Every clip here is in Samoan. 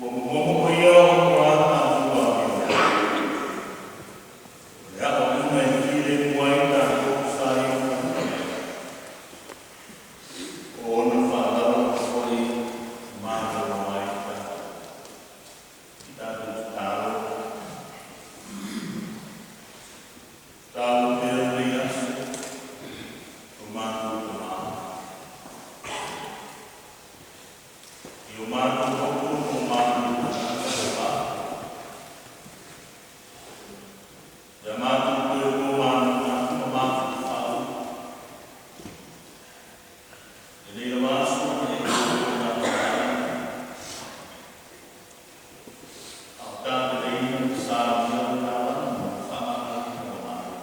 Ua momomo ia o moana anuanu. O le aoaiga e filemu ai tatou sa ia fanua. O ona faalavaa foi malolo ai tatou. Tatou tatalo, tatalo pea lenei aso, o matou tama. I o matou loto ma o matou tagata ua Ia matou toe tomanatu ma mafaufau i lenei lava aso na e tautoga ai, a o tapenaina ma salia le taulaga mo le faamagaloina o matou.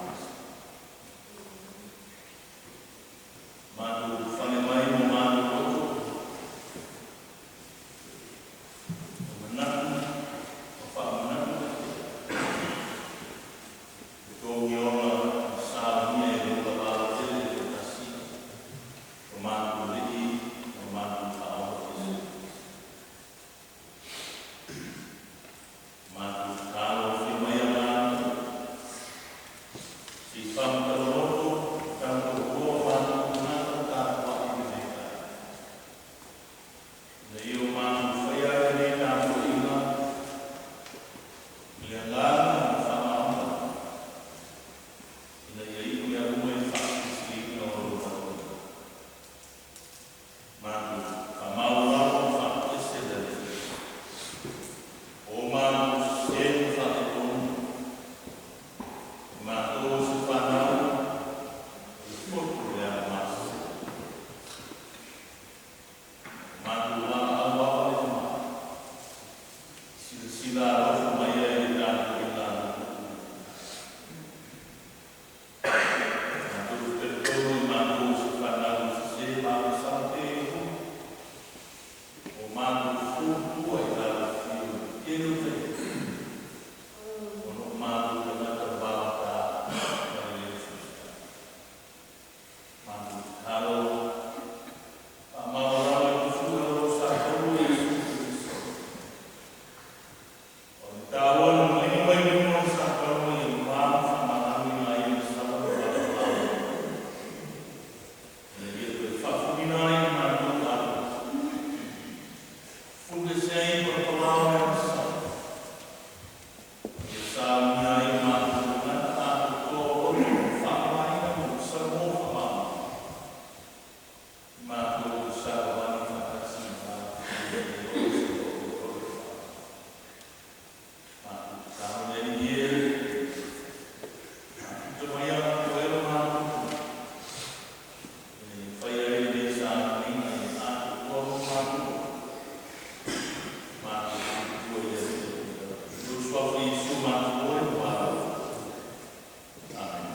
Matou fale mai ma matou loto, o manatu ma faamanatu e togiola ma salia e lou lava alatele le tasi o matou Alii ma matou Faaola Iesu Keriso. Matou tatalo, afio mai Agaga se i faamatala tagatoloto o matou tagata o tapuai i lenei taeao, ina ia o matou faia ai lenei tapuaiga i le agaga ma le faamaoni, ina ia iu mea uma i le faasilisiliina o lou faatonuga. Matou faamaualalo ma faatoese le Alii. O matou sese ma faaletonu, o matou o se fanau o le poto o le alamasese. O matou valaau lava le Tama, silasila alofa mai ai i le tapuaiga a lo outou Matou te talitonu o matou o se fanau sese ma agasala pea i lou Ua matou fou i tua i le alofio i le tele o taimi, ona o matou tagata vavata ma le le usiusitai. Matou tatalo, faamaualalo i le fua o lou Sa-Tolu o Iesu Keriso. O le taua na maligi mai luga o le Sa-Tolu ia ma faamagaloina ai e masala ma valalau. Ina ia toe faafofoga ai le matou alo. Fulu ese ai palapala o le agasala. Ia saunia ai o matou tagata atoatoa o loto ma faaaogaina mo le salamo faamaoni. Matou savavali faatasi ma e o se o Matou tatalo le Alii e, faaputa mai alagaoea lo matou ina ia faia ai lenei sauniga ia atoatoa mo matou. Matou tautua i le Alii i lou suafa Iesu matou e ma valaau. Amen.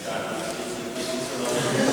Tatou ese ese lava.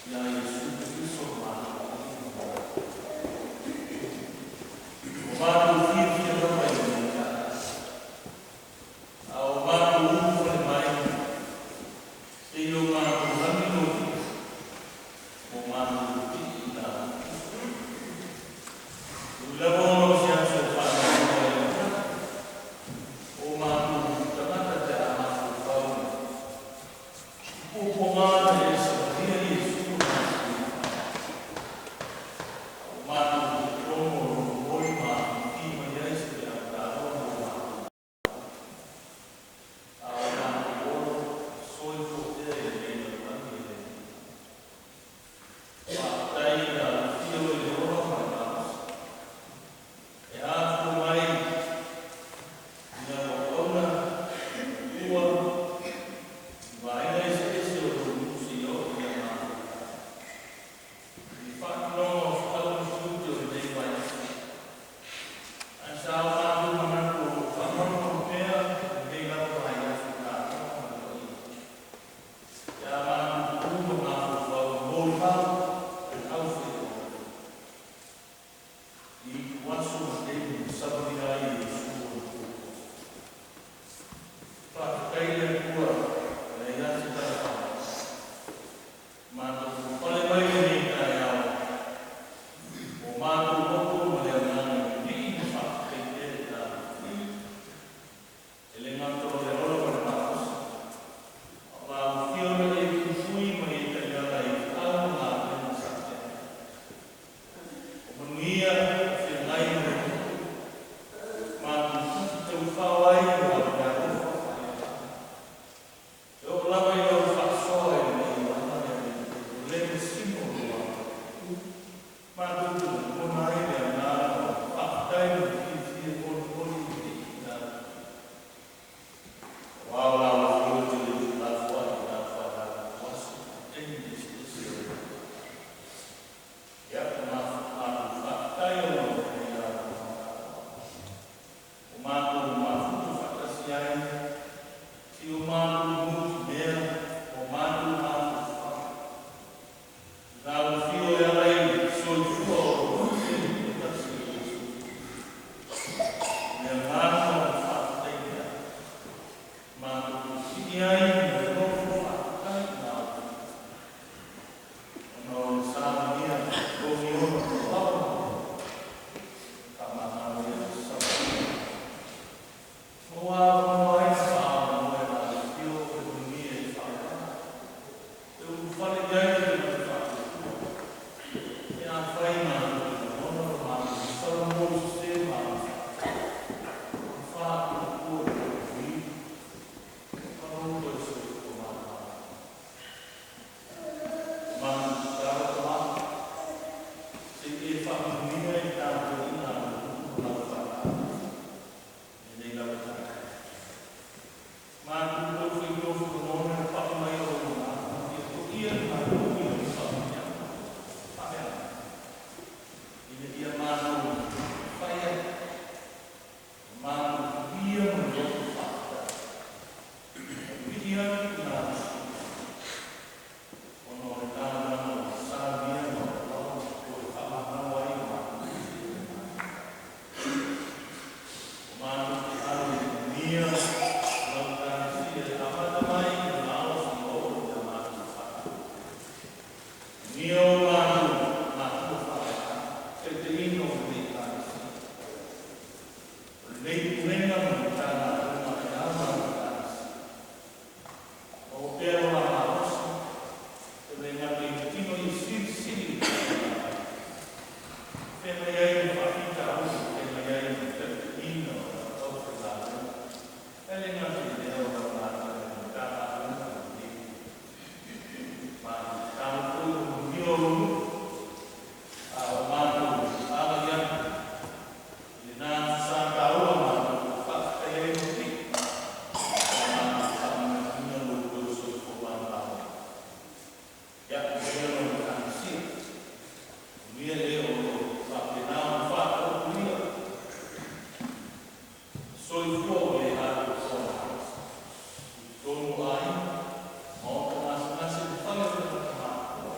Ia Iesu Keriso matou Alii ma Ua matou fiafia lava i lenei taeao, a o matou ulufale mai se i o matou lagi lou vii mo matou pipii i lau. E ui lava ona o se aso e faanoanoa i le manatu o matou tagata pe a mafaufau i puapuaga na e savalia Iesu o Nasareta, a ua matou talitonu o Lona momoli ma afifi mai ai se peau tanoa mo matou, a o matou ola ma soifua pea i lenei lalolagi e le lelei. Faafetai i le alofia o oe i le ola ma le malosi e afua mai i lau auauna matua i vaega eseese o lou nuu seia oo ia matou i le faatinoga o feau ma tiute o lenei vaiaso. Ae sa o matou manatu o lo o faamalumalu pea lenei lava vaiaso i taaloga ma le paia, pe a matou tu ma mafaufau i molimau a le aufaiauauna i ituaso ma taimi na savalia ai e Iesu ona puapuaga. Faafetai i le Atua, e leai lava se tala faaopoopo. Matou ulufale mai i lenei taeao ua matou loto ma le agaga e vivii ma faafetai pea i le E le gata o le ola ma le malosi, a ua alofia ona e puipui ma e taiala i feau ma galuega sa feagai. O manuia o feagai ma le atunuu, matou tufi taufao ai i lau meaalofa faale-Agaga. E oo lava i lau faasoa i lenei olaga le Alii, o le masino o lou agalelei. Matou te lagona ai le agaga o le faafetai ma le fiafia e molimoli le vivii i lau aua o lau Afioga e te le tuulafoai i lau fanau i aso ma taimi eseese o le olaga. Ia, ua matou faafetai ona o lenei avanoa taua ua matou mafuta faatasi ai si o matou nutimea ma o matou mafaufau i lau afio e ala i le soifua o lou Alii Toatasi o Iesu Keriso. O le agaga o le faafetai lea, matou te sii ai ma le loto faafetai i lau Afioga, ona o le savalia logiona ua lava ma lelei, faamagalo ai aso savalia. Ma ua avanoa ai na faaavanoa e lau Afioga le manuia e faaoga e ulufale i ai le tagata faatuatua, pe afai matou te lagona lo matou salomoli sese ma agafaata ma faatuatua i lou muliu ma lou toe soifua malamaina. Matou tatalo Tama, se i e faamanuia i le tapuaiga a lou nuu ma lau fanau i lenei lava taeao. Matou tau faitofo lagona i le pai mai o lou Agaga ma fia toia i matou i lona faamanuiaga faaleagaga, ina ia matou fai ai ma matou tuia ma le loto faafetai ma vivii atu i lau ona o le taulaga ua samia ma ua lava toe faamagalo ai o matou sese ma matou. Ua matou te alo i le manuia o lau Ekalesia e amata mai i le vao seia oo i a matou fanau. Manuia o matou matua faaleagaga, taitaiina o lenei Ekalesia, o lenei pulega ma le Matagaluega e ana le Ekalesia. Maua pea lo la malosi, e le gata i le tino ia silisili i le faigata ai, feagai ai ma faafitauli, feagai ai ma taitaiina o lau aufaigaluega, ae le gata i lea o lau galuega i le Matagaluega ma lenei Pulega. Matou tatalo foi o manuia o lou nuu, a o matou agai atu i lena aso sa taua matou te faafetai ai ma vivii, pe a matou faamanatuina lou toe soifua malamaina. Ia manuia lau Ekalesia, manuia e o lo o faapena ona faataotolia soifua ua le atoatoa malosi i totonu o aiga, maota gasegase ma fale o tagata matutua.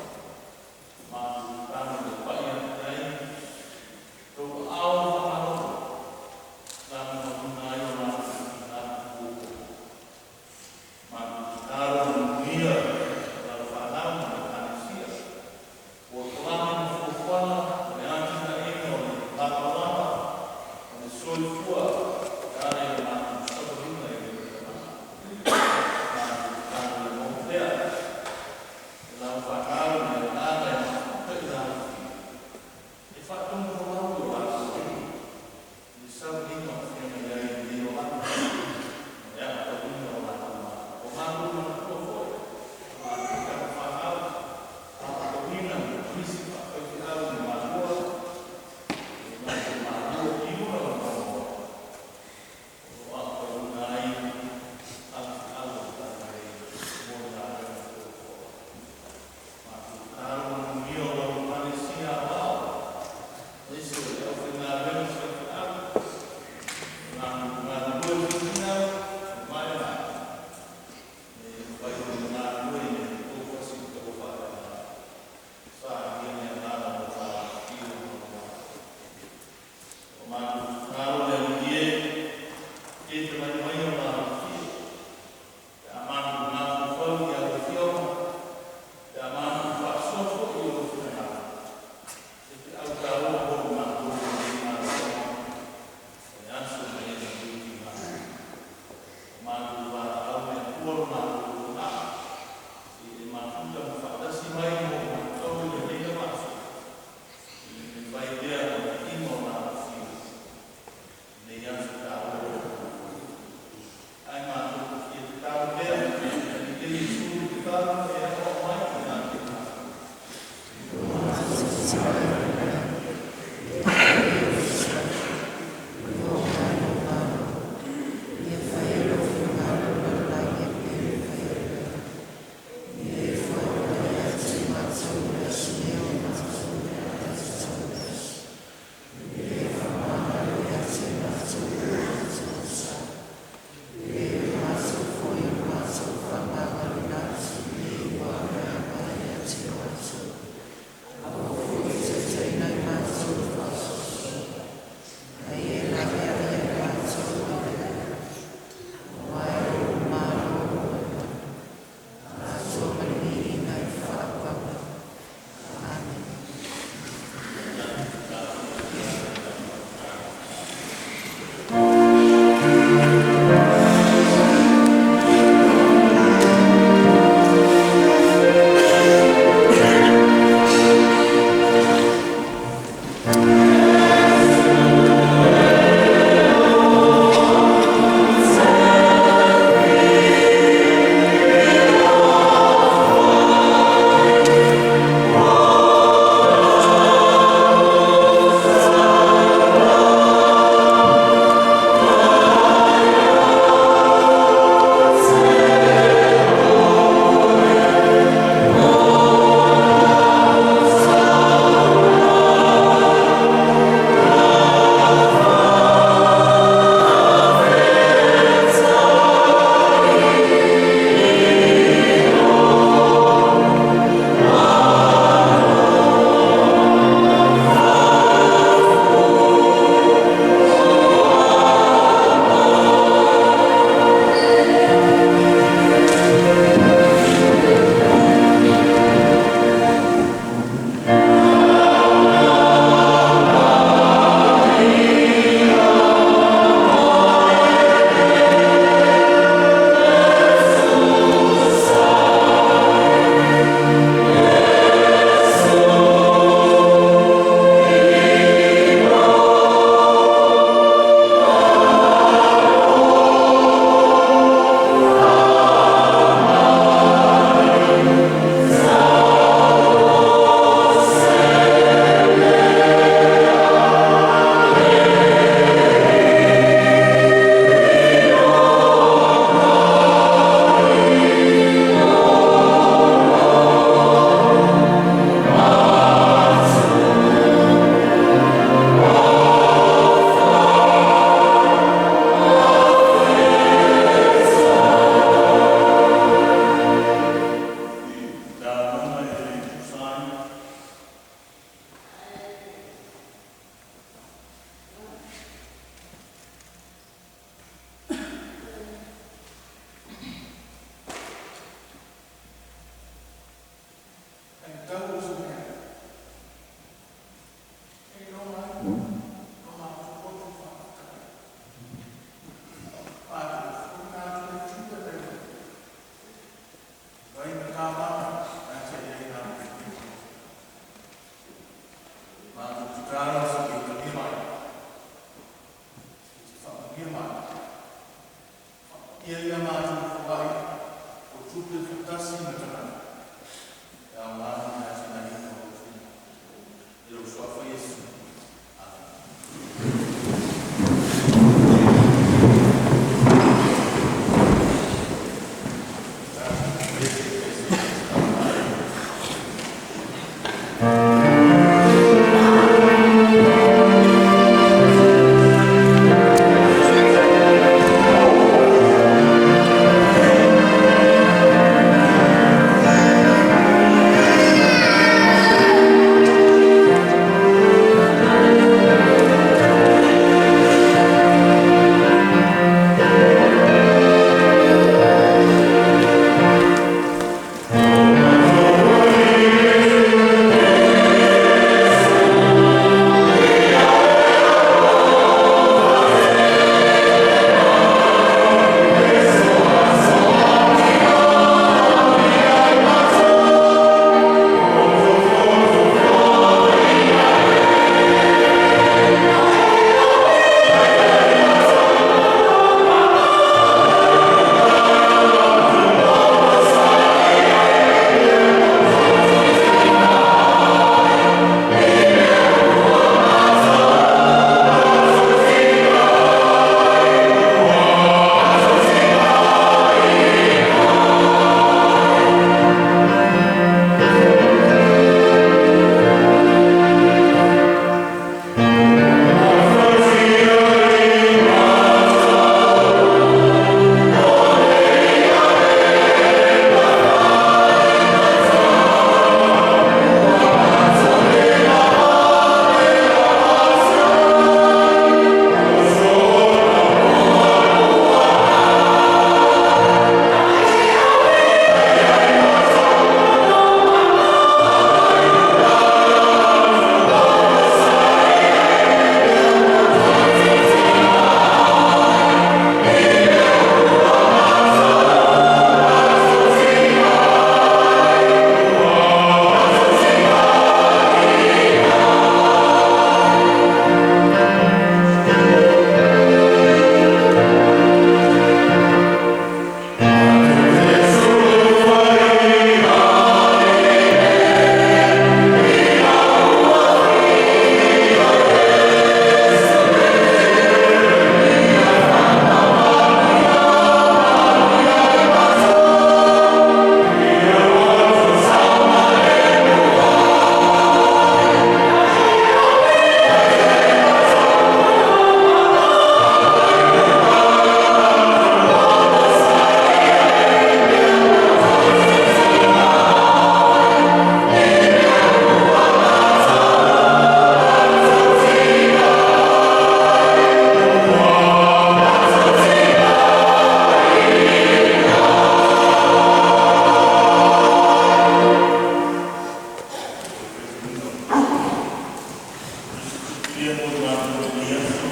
Ia mo le matou lenei aso,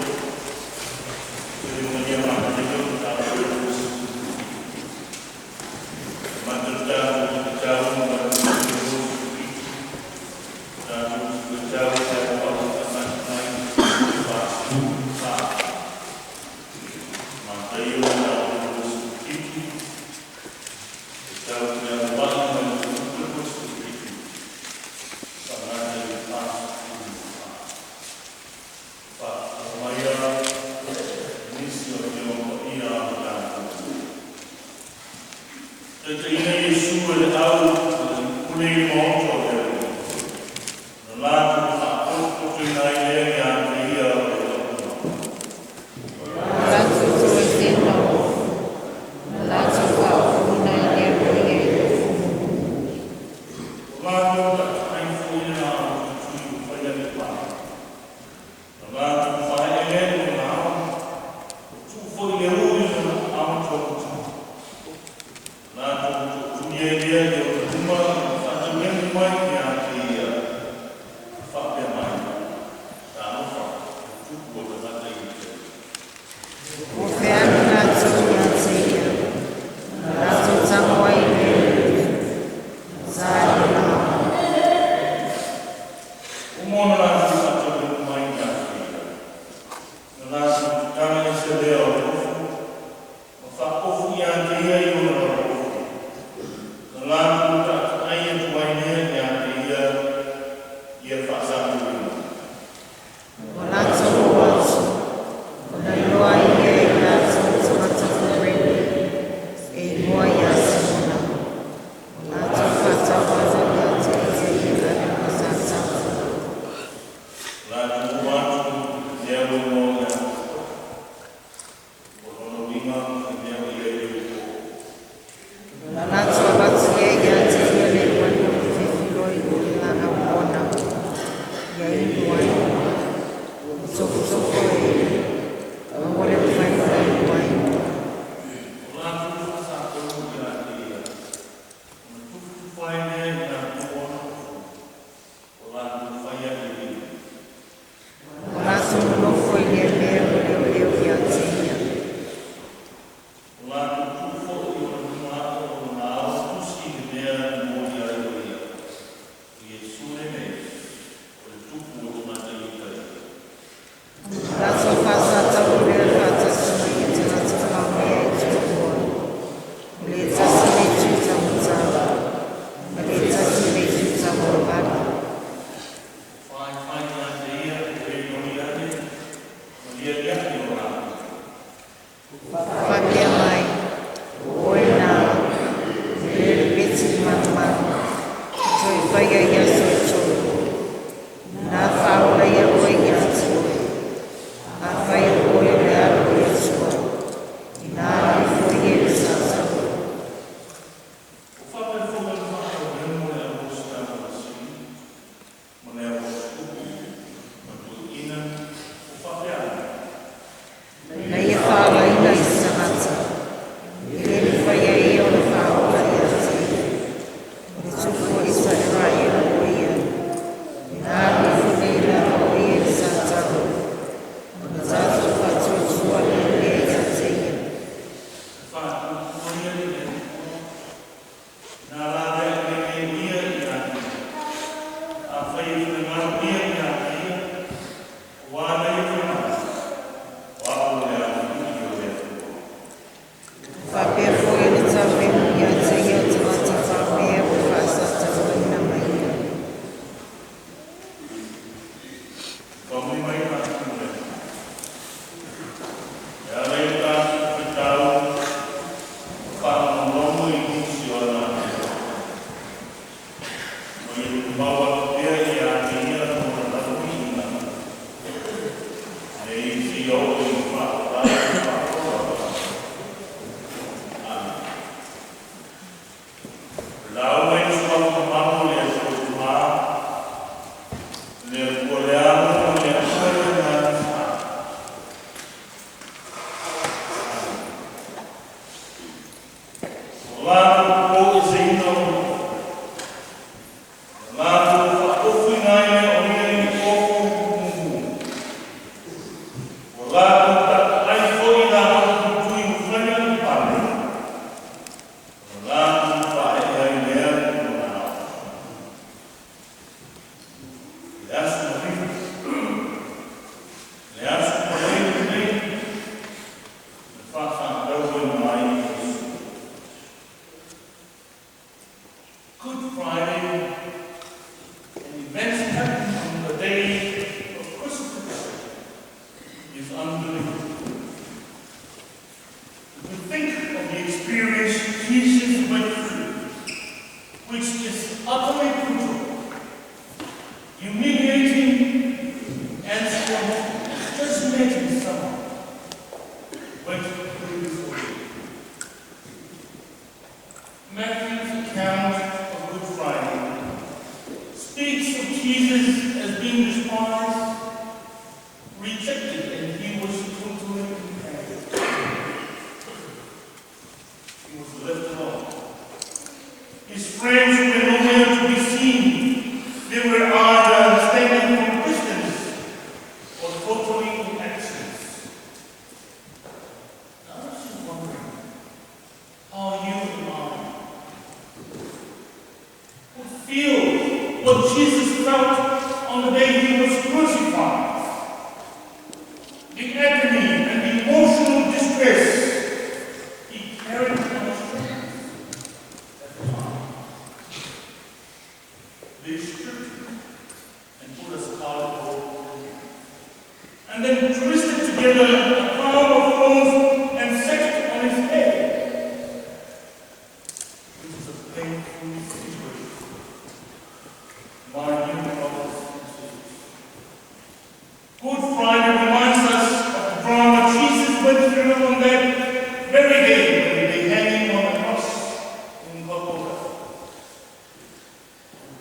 e malia makalelo le tatou mata le tatou tatau ma le tatou tatau tatou mai 44. Mataio 27, tatau le aumai mai le 27, faagata i le 44. Faafofoga nisi o Afioga Paia o le tatou. Taitaiina Iesu e le au pule i le maota o le Alii, na latou faapotopotoina ai lea ia te ia o le auauna. Latou tuuesega o na latou faaofoina ai lea o ia i le fumu. O latou taatai foi le laau tuitui ua faia le pā. Na latou faaee lea i lona ao, ua tuu foi le ū i lona aao tuamatagi. Na latou tootuli ai lea i ona luma ma faatauemu mai ia te ia, faapea mai, “Talofa, le tupu o tagata i tai.” Ua fealu latou ia te ia, na latou tago ai lea i le ufi, na ta i lona ao. Ua uma ona latou faatauemu mai ia te ia, na latou tatala ese lea o le ofu, ma faaofu ia te ia i ona lalo ofi. Na latou taataai atu ai lea ia te ia, ia faasapulina. Ua latou o atu, ona iloa ai lea e i latou le tagata Kurene e igoa ia Simona. Ua latou faatauana ia te ia i le ave ma Satani. Latou o atu lea ua igoa o ia o lona uiga le mea o i ai le uo. Na latou avatu ai ia te ia le manu fefiloi o le laau ona, ia inu ai. Ua tofotofo e ma ua le mafai ona inu ai. O latou faasapolu ia te ia, ona tufatufa ai lea i latou ona ofu, o latou faia i le lima. Ua latou nonofo i lea mea ma leoleo ia te ia. O latou tuu foi i ona luma ae o lona ao tusi le mea na molia ai o ia. O Iesu lenei, o le tupu o tagata Iutaia. Na latou faasatauro lea faatasi ma ia tagata faamea e toalua, o le tasi i le itu taumatau, ma le tasi i le itu tauagavale. Le aso maliu, le aso paleni lenei na faasagauina ai Iesu. Good Friday and events happened on the day of crucifixion is unbelievable. To think of the experience Jesus went through, which is utterly brutal, humiliating, and scornful. Just imagine someone went through this ordeal. Matthew's account of Good Friday speaks of Jesus as being despised, rejected, and he was totally in pain. He was left alone. His friends were nowhere to be seen. They were either standing from distance or totally in absence. Now, I was just wondering how you and I would feel what Jesus felt on the day he was crucified. The agony and the emotional distress he carried on his shoulders at the time. They stripped him and put a scarlet robe on him, and then twisted together a crown of thorns and set it on his head. It was a painful situation. My dear brothers and sisters, Good Friday reminds us of the drama Jesus went through on that very day when they hanging on the cross in Golgotha.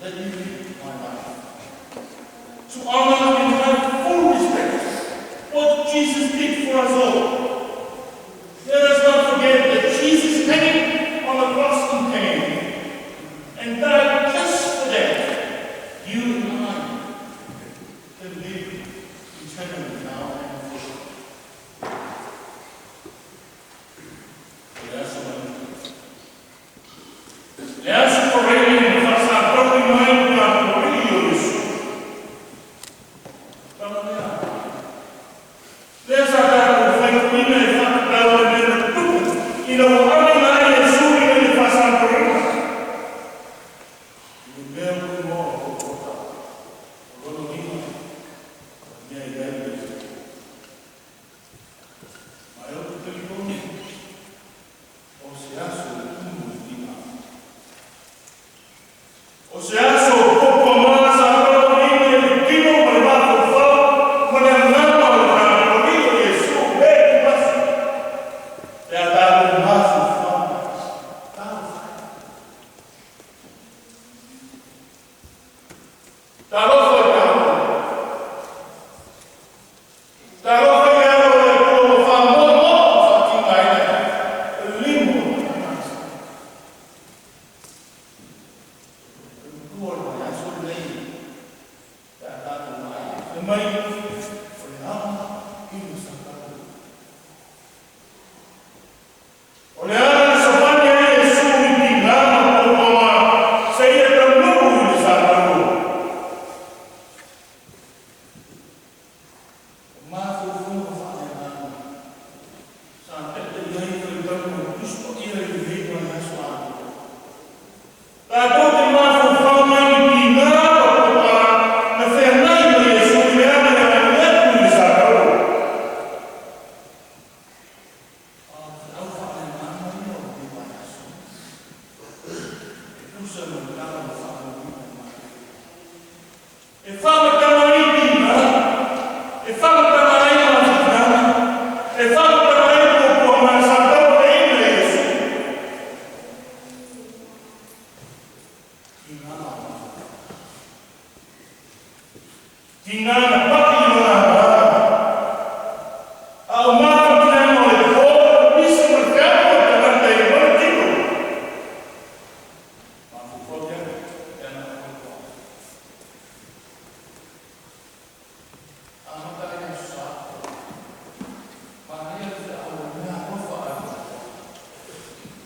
Let me read my life. To honor and have full respect what Jesus did for us all. Let us not forget that Jesus hanging on the cross in pain and died just for that. You and I can live eternally now and forever. Le aso maliu. Le aso paleni na faasagauina ai le Aloalii o Iesu. Tala lea. Lea sa tatou faitauina e faatatau i mea na tutupu ina ua aveina ai Iesu i le faasagauina. I le mea ua igoa o Golgota. O lona uiga, mea i ai le Ma e ou te talitonu, o se aso e tumu i tiga. O se aso popo ma sa ina i le tino ma le mafaufau ma le agaga o le Aloalii o Iesu e tupasi. Le a tatou mafaufau. Talofa. Talofa i tatou. Talofa i alo o le Atua ua faamoemoe faatinoina le limo o le tagata. Tua o le aso lenei, pe a tatou vaai, fai mai, o le aga i le satalo. O le ala na savali ai Iesu i piga ma puapuaga seia taunuu i le satalo. O mafaufauga faaleagaga sa pepe i ai faitauga o Tusi Paia i lenei vaiaso atoa. Tatou te mafaufau mai i piga ma puapuaga na feagai ma Iesu i le aga e agai atu i le satalo. A o feau faaleagaga ia o lenei vaiaso. E tusa ma le tala na faamauina e Mateo. E faamatala ai piga, e faamatala ai mafutaga, e faamatala ai puapuaga sa tauaveina e Iesu. Tiga ma mafaufau. Tiga na paki i lona agaga. A o mafatiaga o le po, pisi ma le feau o le tagata i lona tino. Mafaufau ia, e ana o Amata ai aso sa. Manaia le feau o le mea alofa ai.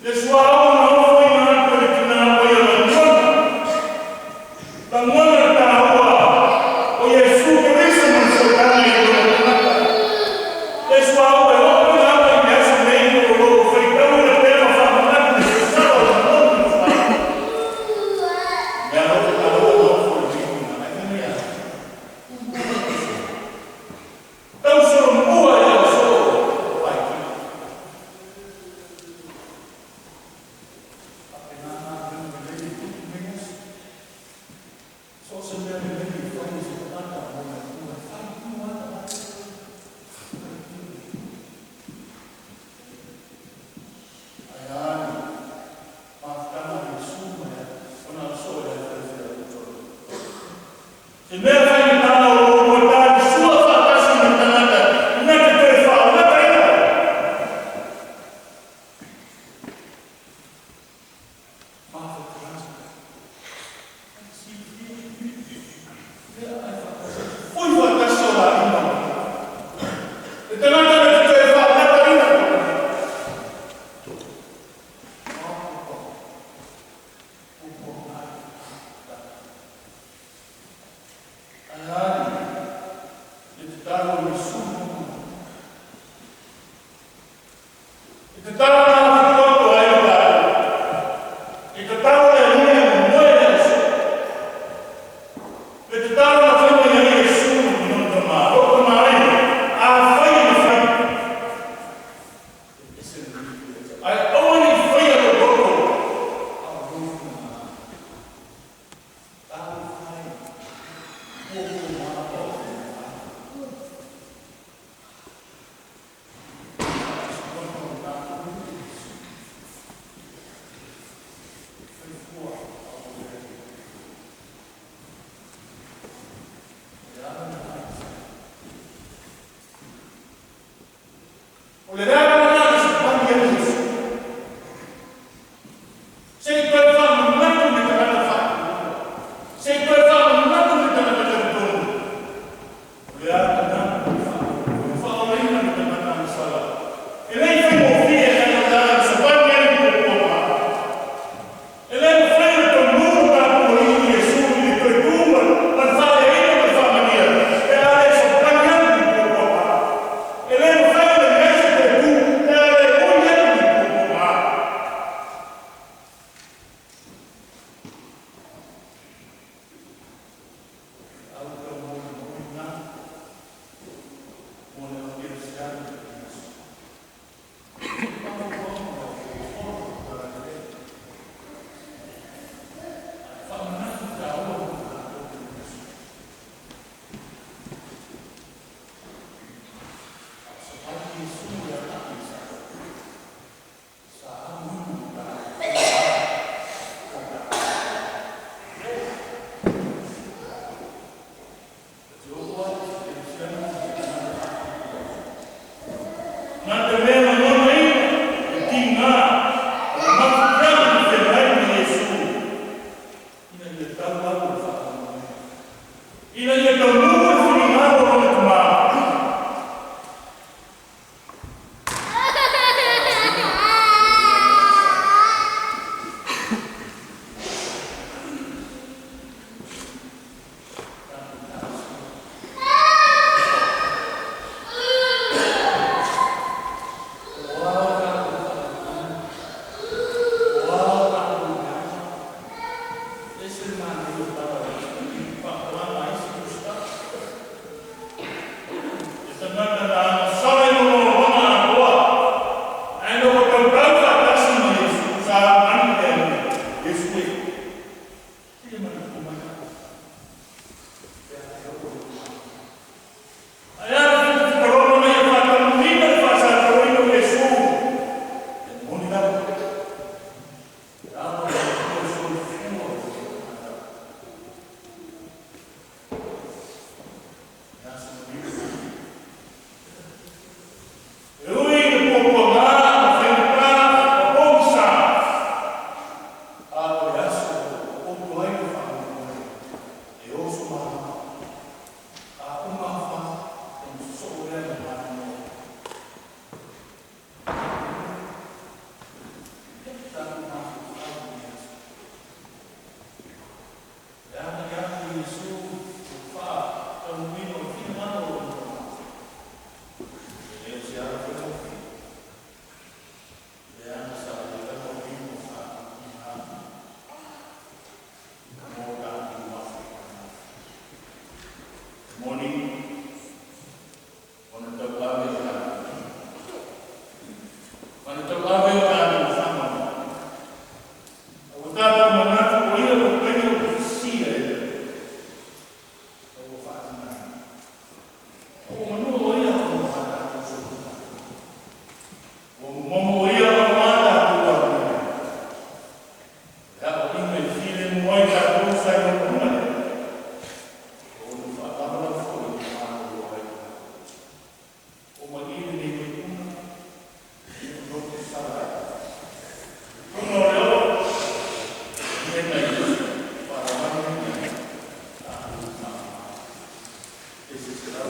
Le suauu na ofoina atu e le tinā paia lagona. Lagona le taua O manu o ia o tatou soifua. O momo ia o mana tua. Le aoaiga e filemu ai tatou sa i luga lea. O le faalavelave foi e malolo ai. O mai lenei vaipuna, o te sala ai. Luga o le olo, e nai faalavelave tatou. E se se la.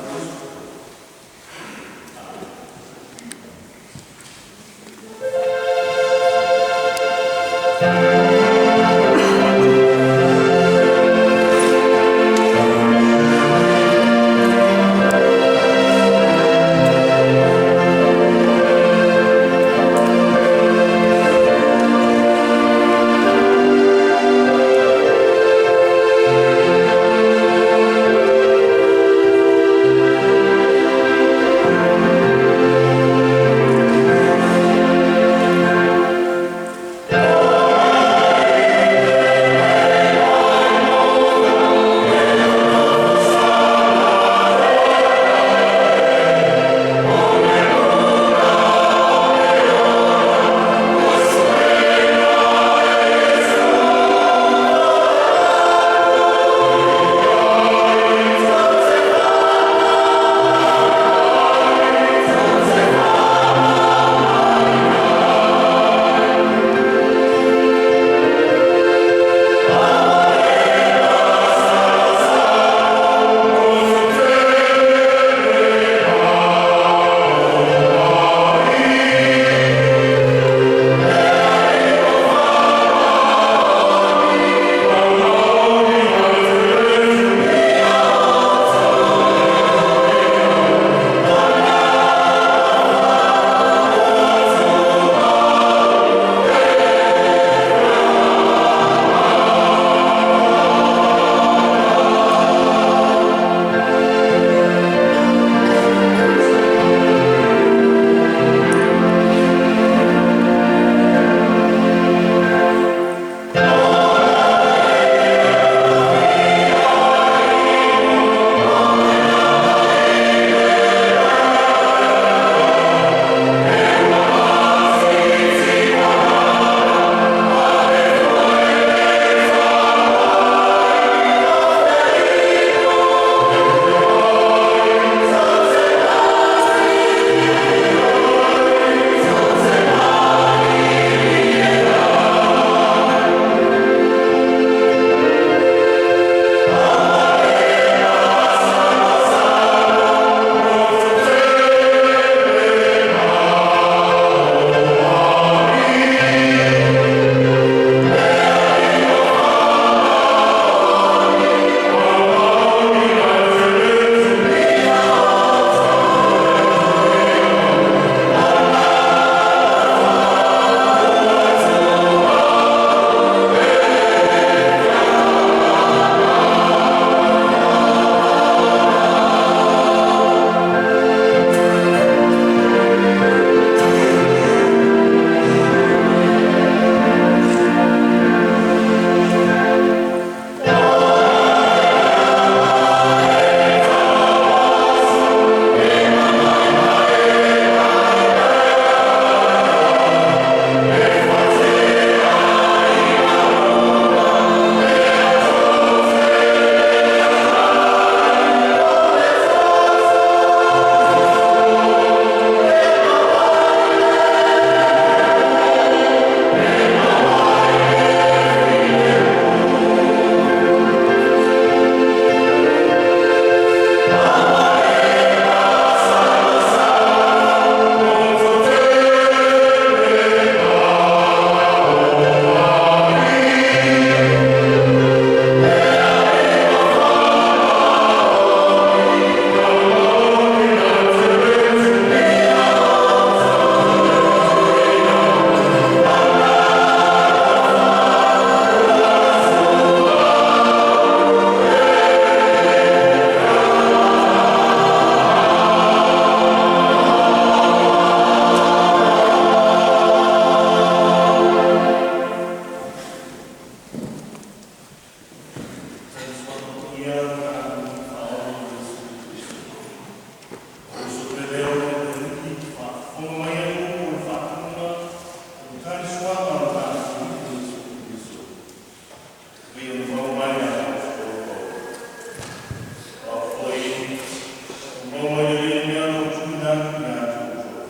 Maua mai le mea o tuuina atu ia te outou.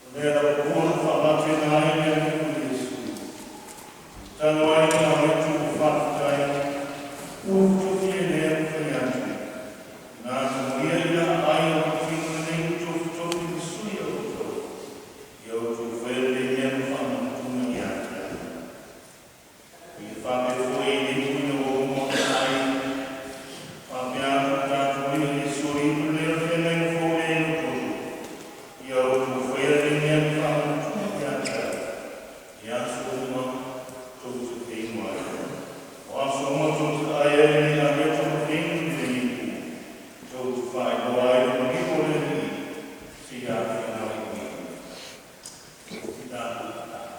O lea lava ua faamatena ai le Alii o Iesu. Talu ai na atu faafetai, ua tofia lea mafai atu. Na tamoia ila ai o tino nei tofi tofi ni sui o outou. Ia outou faia le mea ma faamanatuga ia te ai. Ia faapea foi i le tuuina ua uma ona ai. Faapea atu tatou ia Iesu i le feagaiga fou lea i outou. Ia outou faia le mea ma faamanatuga ia te ai. Ia aso uma tou te feinu ai. O aso uma tou te ai ai le ameto ma feinu i le ipu. Tou te faailoa ai le maliu o le Alii, seia afia mai o ia. Tatou tatalo.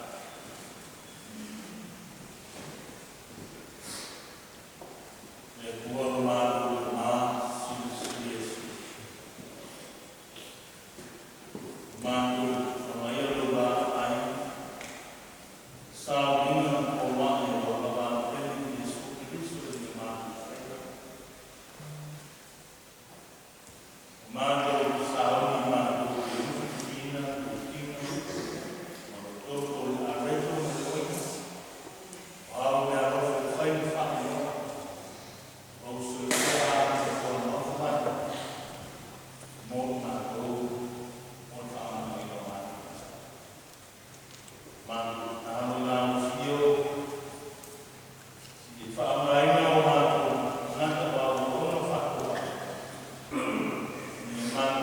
Le Atua lo matou Tama Silisili Ese. Matou whangaia lo vaai, sauniga o wae o lava pele Iesu Keriso i le matou whaia. Matou sauni matou te lufilufiina le tino, ma lo toto le areto ma le oina. O au le alofa e fai le whaailoa, o soifua a te koa maofa mai, mo matou, mo le whaamanaina o matou. Matou talo i la fio, i whaamanaina o matou, ngata o au ono whaatoa. Ni matou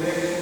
le